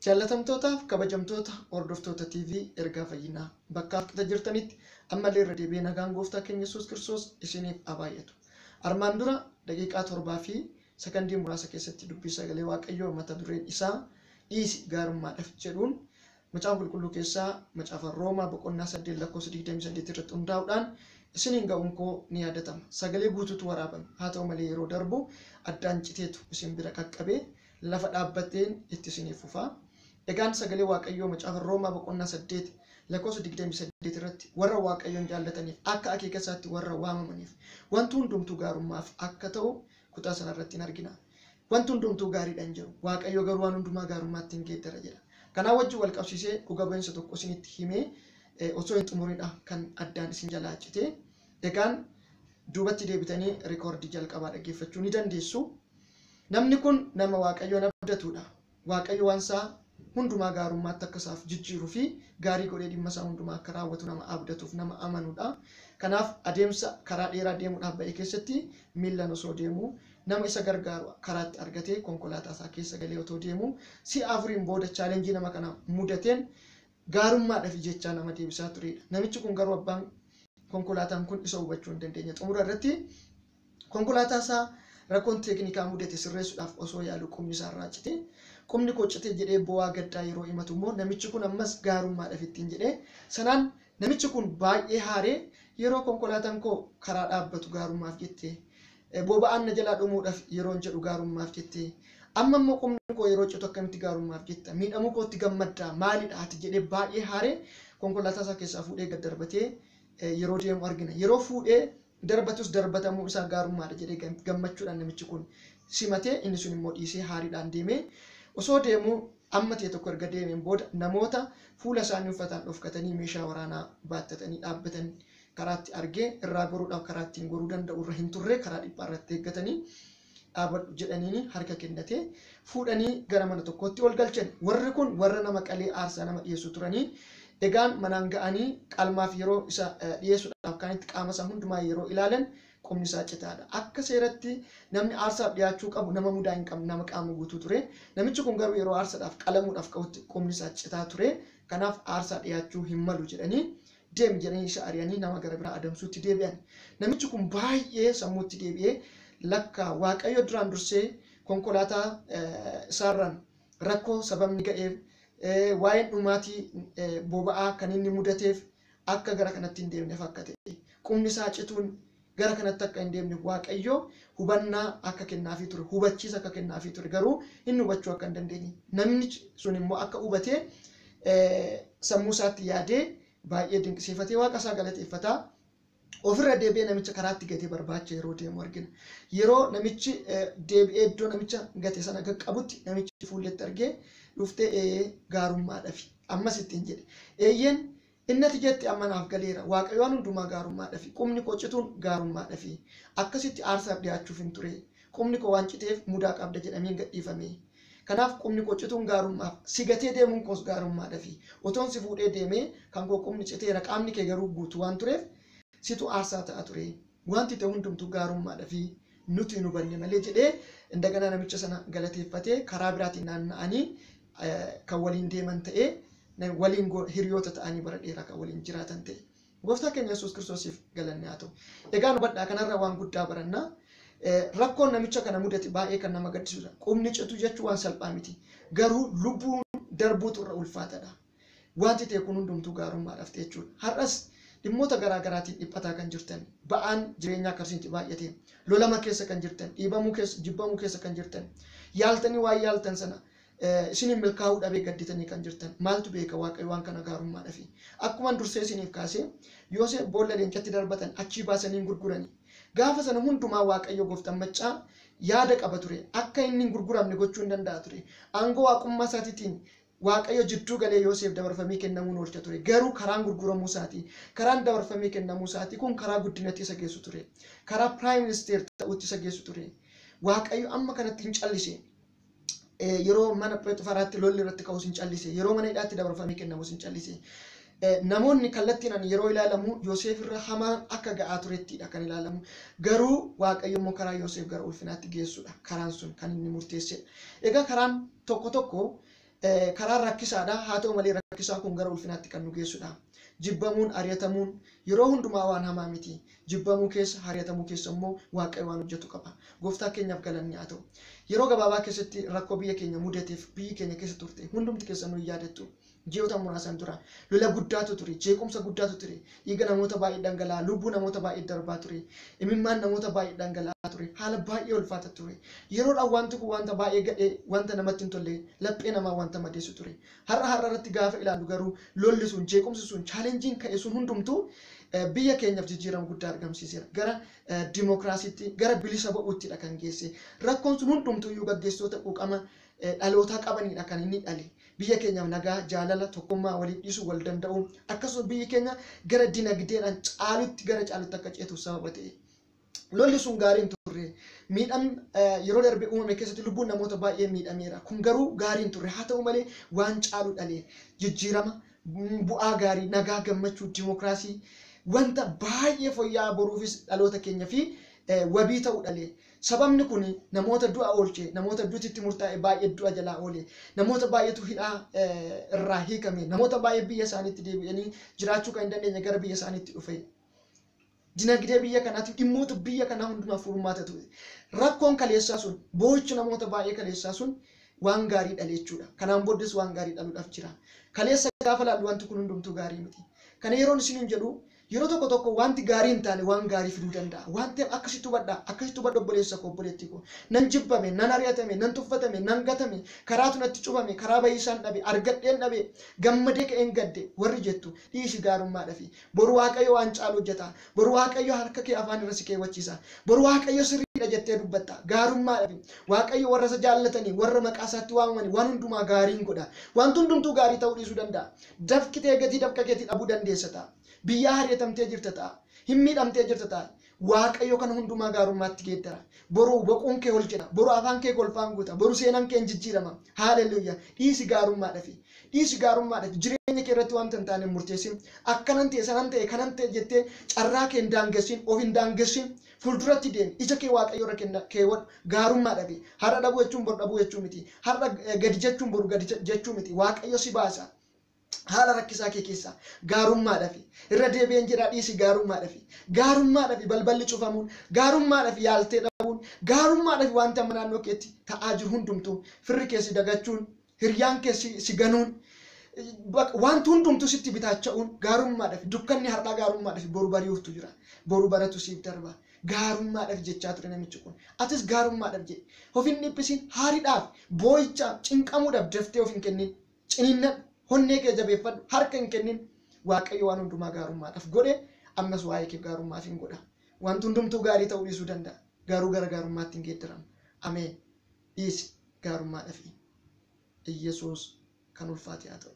Jaallatamtootaaf kabajamtoota hordoftoota TV Ergaa Fayyinaa bakka qixa jirtanitti ammallee irra deebi'ee nagaan gooftaa keenya Yesuus Kiristoos isiniif haa baay'atu. Armaan dura daqiiqaa 7 fi sakandii muraasa keessatti dubbii sagalee Waaqayyoo mata dureen isaa dhiisi gaarummaadhaaf jedhuun macaafa qulqulluu keessaa macaafa Roomaa boqonnaa 8 lakkoofsa 28 irratti hundaa'uudhaan isiniin ga'uun koo ni yaadatama. Sagalee guutuutu waraabame. Haa ta'u malee yeroo darbu addaan citeetu isin bira qaqqabee lafa dhaabbateen itti isiniif fufaa. Egaan sagalee Waaqayyoo macaafa Roomaa boqonnaa 8 lakkoofsa 28 irratti warra Waaqayyoon jaallataniif akka akeeka isaatti warra waamamaniif wanti hundumtuu gaarummaaf akka ta'u kutaa sana irratti hin argina. Wanti hundumtuu gaariidha hin jiru. Waaqayyo garuu waan hundumaa gaarummaatti hin geeddara jedha. Kanaa wajjin wal qabsiisee dhuga ba'iinsa tokko isinitti himee osoo hin xumurinidha kan addaan isin jalaa cite. Egaan duubatti deebitanii rikoordii jalqabaa dhaggeeffachuu ni dandeessu. Namni kun nama Waaqayyoon abdatudha. Waaqayyo waan isaa hundumaa gaarummaatti akka isaaf jijjiiruu fi gaarii godhee dhimma isaa hundumaa akka raawwatu nama abdatuuf nama amanudha. Kanaaf adeemsa karaa dheeraa deemuudhaaf ba'e keessatti miillaan osoo deemu nama isa gargaaru karaatti argatee konkolaataa isaa keessa galee otoo deemu si'a afuriin booda chaalenjii nama kana mudateen gaarummaadhaaf jechaa nama deebisaa turedha. Namichi kun garuu abbaan konkolaataan kun isa hubachuu hin dandeenye. Xumura irratti konkolaataa isaa rakkoon teeknikaa mudate sirreessuudhaaf osoo yaalu qubni isaa irraa cite. Qubni koo cite jedhee bu'aa gaddaa yeroo himatu immoo namichi kun ammas gaarummaadhaaf ittiin jedhee sanaan namichi kun baay'ee haaree yeroo konkolaataan koo karaa dhaabbatu gaarummaaf jettee boba'aan na jalaa dhumuudhaaf yeroon jedhu gaarummaaf jettee amma immoo qubni koo yeroo citu akkamitti gaarummaaf jetta miidhamuu kootti gammaddaa maalidha ati jedhee baay'ee haaree konkolaataa isaa keessaa fuudhee gad darbatee yeroo deemu argina. Yeroo fuudhee darbatus darbatamuu isaa gaarummaadha jedhee gammachuudhaan namichi kun simatee inni sun immoo dhiisee haariidhaan deemee osoo deemuu amma ta'e tokko erga deemeen booda namoota fuula isaanii uffataan dhofkatanii meeshaa waraanaa baattatanii dhaabbatan karaatti argee irraa goruudhaaf karaa ittiin goruu danda'u irra hin turre karaa dhiphaa irratti eeggatanii dhaabadhu jedhaniini harka kennatee fuudhanii gara mana tokkootti ol galchan. Warri kun warra nama qalee aarsaa nama dhiyeessu turanii egaan manaan ga'anii qalmaaf yeroo isa dhiyeessuudhaaf kaanitti qaama isaa hundumaa yeroo ilaalan qubni isaa citaadha. Akka seeratti namni aarsaaf dhiyaachuu qabu nama mudaa hin qabne nama qaama guutuu ture. Namichi kun garuu yeroo aarsaadhaaf qalamuudhaaf ka'utti qubni isaa citaa ture. Kanaaf aarsaa dhiyaachuu hin malu jedhanii deemi jedhanii isa ari'anii nama gara biraa adamsuutti deebi'an. Namichi kun baay'ee sammuutti deebi'ee lakka Waaqayyo duraan dursee konkolaataa isaarraan rakkoo sababni ga'eef waa'een dhumaatii boba'aa kan inni mudateef akka gara kanatti hin deemneef akka ta'e qubni isaa cituun gara kanatti akka hin deemne Waaqayyo hubannaa akka kennaafii ture hubachiisa akka kennaafii ture garuu inni hubachuu akka hin dandeenye namni sun immoo akka hubatee sammuu isaatti yaadee baay'ee dinqisiifatee waaqa isaa galateeffataa ofirra deebi'ee namicha karaatti gatee barbaacha yeroo deemu argina. Yeroo namichi deebi'ee iddoo namicha gate sana qaqqabutti namichi fuulletti argee dhuftee gaarummaadhaafi ammas ittiin jedhe. Eeyyeen inni ati jette amma naaf galeera. Waaqayyo waan hundumaa gaarummaadhaafi qubni koo cituun gaarummaadhaafi akkasitti aarsaaf dhiyaachuuf hin ture. Qubni koo waan citeef mudaa qabda jedhameen gadhiifame. Kanaaf qubni koo cituun gaarummaaf si gatee deemuun koos gaarummaadhaafi otoon si fuudhee deemee kan koo qubni citeera qaamni kee garuu guutuu waan tureef situ aarsaa ta'a ture. Wanti ta'e hundumtuu gaarummaadhaafi nuti hin hubanne malee jedhee indaganaa namicha sana galateeffatee karaa biraatiin naanna'anii kan waliin deeman ta'ee waliin hiriyoota ta'anii bara dheeraa kan waliin jiraatan ta'e. Gooftaa keenya Yesuus Kiristoosiif galanni haa ta'u. Egaan hubadhaa kanarraa waan guddaa barannaa. Rakkoon namicha kana mudate baay'ee kan nama gaddisiisudha. Qubni citu jechuun waan salphaa miti. Garuu lubbuun darbuutu irra ulfaatadha. Wanti ta'e kun hundumtuu gaarummaadhaaf ta'e jechuudha. Har'as dhimmoota garaa garaatiin dhiphataa kan jirtan, ba'aan jireenyaa akkasitti baay'ate, lolama keessa kan jirtan, dhiibamuu keessa, jibbamuu keessa kan jirtan, yaaltanii waan yaaltan sana isiniin milkaa'uu dhabee gadditanii kan jirtan, maaltu beeka Waaqayyo waan kana gaarummaadhaafi. Akkuma dursee isiniif kaasee Yoosef boolla leencatti darbatan achii baasanii hin gurgurani. Gaafa sana hundumaa Waaqayyo gooftaan maccaa yaada qaba ture. Akka inni hin gurguramne gochuu hin danda'a ture. Aangoo waaqummaa isaatiitiin Waaqayyo jidduu galee Yoosef dabarfamee kennamuun oolcha ture. Garuu karaan gurguramuu isaatii, karaan dabarfamee kennamuu isaatii kun karaa guddinatti isa geessu ture. Karaa Prime Minister ta'utti isa geessu ture. Waaqayyo amma kanatti hin callise. Yeroo mana Phexifaraatti lolli irratti ka'us hin callise. Yeroo mana hidhaatti dabarfamee kennamus hin callise. Namoonni kallattiin yeroo ilaalamu Yoosef irra hamaan akka ga'aa turettidha kan ilaalamu. Garuu Waaqayyo immoo karaa Yoosef gara ulfinaatti geessudha. Karaan sun kan inni murteessedha. Egaa karaan tokko tokko Karaa rakkisaadha. Haa ta'u malee rakkisaa kun gara ulfinaatti kan nu geessudha. Jibbamuun, ari'atamuun yeroo hundumaa waan hamaa miti. Jibbamuu keessa, ari'atamuu keessa immoo Waaqayyo waan hojjetu qaba. Gooftaa keenyaaf galanni haa ta'u. Yeroo gabaabaa keessatti rakkoo biyya keenya mudateef biyyi keenya keessa turte hundumti keessan nu yaadattu. Ji'oota muraasan dura lola guddaatu ture, jeequmsa guddaatu ture, dhiiga namoota baay'ee dhangala'aa, lubbuu namoota baay'ee darbaa ture, imimmaan namoota baay'ee dhangala'aa ture, haala baay'ee ulfaata ture. Yeroodhaan wanti kun wanta baay'ee gadhee, wanta namatti hin tolle, laphee namaa wanta madeessu ture. Har'a har'a irratti gaafa ilaallu garuu lolli sun, jeequmsi sun, chaalenjiin ka'e sun hundumtuu biyya keenyaaf jijjiirama guddaa argamsiiseera. Gara dimookiraasiitti, gara bilisa ba'uuttidha kan geesse. Rakkoon sun hundumtuu iyyuu gaggeessitoota quuqama dhalootaa qabanidha kan inni dhale. Biyya keenyaaf nagaa, jaalala, tokkummaa, waliif dhiisuu, wal danda'uu, akkasumas biyyi keenya gara dinagdeedhaan caalutti gara caalutti akka ceetuuf sababa ta'e. Lolli sun gaarii hin turre. Miidham yeroo darbe uumame keessatti lubbuun namoota baay'ee miidhameera. Kun garuu gaarii hin turre. Haa ta'u malee waan caalu dhale. Jijjiirama, bu'aa gaarii, nagaa, gammachuu, dimookiraasii wanta baay'ee fooyya'aa boruufis dhaloota keenya fi wabii ta'uu dhale. Sababni kun namoota du'a oolche, namoota duutitti murtaa'e baay'ee du'a jalaa oole, namoota baay'eetu hidhaa irraa hiikame, namoota baay'ee biyya isaaniitti deebi'anii jiraachuu kan hin dandeenye gara biyya isaaniitti dhufe. Dinagdee biyya kanaatiif dhimmoota biyya kanaa hundumaa furmaata ture. Rakkoon kaleessaa sun, boo'ichi namoota baay'ee kaleessaa sun waan gaarii dhale jechuudha. Kanaan booddees waan gaarii dhaluudhaaf jira. Kaleessa gaafa laallu wanti kun hundumtuu gaarii miti. Kana yeroon isiniin jedhu yeroo tokko tokko wanti gaarii hin taane waan gaarii fiduu danda'a. Waan ta'eef akkasitti hubadhaa, akkasitti hubadhu obboleessa koo, obboleettii koo. Nan jibbame, nan ari'atame, nan tuffatame, nan gatame, karaatu natti cufame, karaa bahiisaan dhabe, argadheen dhabe, gammadee ka'een gadde warri jettu dhiisi gaarummaadhaafi. Boru Waaqayyo waan caalu hojjeta. Boru Waaqayyo harka kee afaan irra si keewwachiisa. Boru Waaqayyo sirriidha jettee dubbatta. Gaarummaadhaafi. Waaqayyo warra isa jaallatanii, warra maqaa isaatti waamamanii waan hundumaa gaariin godha. Wanti hundumtuu gaarii ta'uu dhiisuu danda'a. Dafqitee gatii dafqa keetii dhabuu dandeessa ta'a. Biyyaa ari'atamtee jirta ta'a. Hin miidhamtee jirta ta'a. Waaqayyo kana hundumaa gaarummaatti geeddara. Boru boquun kee ol jedha. Boru afaan kee kolfaan guuta. Boru seenaan kee hin jijjiirama. Haaleluyyaa. Dhiisi gaarummaadhaafi. Dhiisi gaarummaadhaafi. Jireenya kee irratti wanta hin taane murteessin. Akkanan ta'e, sanan ta'e, kanan ta'e jettee carraa kee hin daangessin, of hin daangessin. Fuulduratti deemi. Ija kee Waaqayyo irra keewwadhu. Gaarummaadhaafi. Har'a dhabuu jechuun boru dhabuu jechuu miti. Har'a gadi jechuun boru gadi jechuu miti. Waaqayyo si baasa. Haala rakkisaa kee keessaa gaarummaadhaafi. Irra deebi'een jedhaa dhiisi gaarummaadhaafi. Gaarummaadhaafi balballi cufamuun, gaarummaadhaafi yaaltee dhabuun, gaarummaadhaafi wanta amma naannoo keetti ta'aa jiru hundumtuu, firri kee si dagachuun, hiriyaan kee si ganuun, wanti hundumtuu sitti bitaacha'uun gaarummaadhaafi. Dukkanni har'aa gaarummaadhaafi boru bari'uuftu jira. Boru baratu siif darba. Gaarummaadhaaf jechaa ture namichi kun. Atis gaarummaadhaaf jedhi. Of hin dhiphisin, haariidhaaf, boo'ichaaf, cinqamuudhaaf daftee of hin kennin. Ciniinnadhu. Honnee kee jabeeffadhu, harka hin kennin. Waaqayyo waan hundumaa gaarummaadhaaf godhe, ammas waa'ee kee gaarummaaf hin godha. Wanti hundumtuu gaarii ta'uu dhiisuu danda'a. Garuu gara gaarummaatti hin geeddaramu. Ameen. Dhiisi gaarummaadhaafi. Iyyasuus kan ulfaate haa ta'u.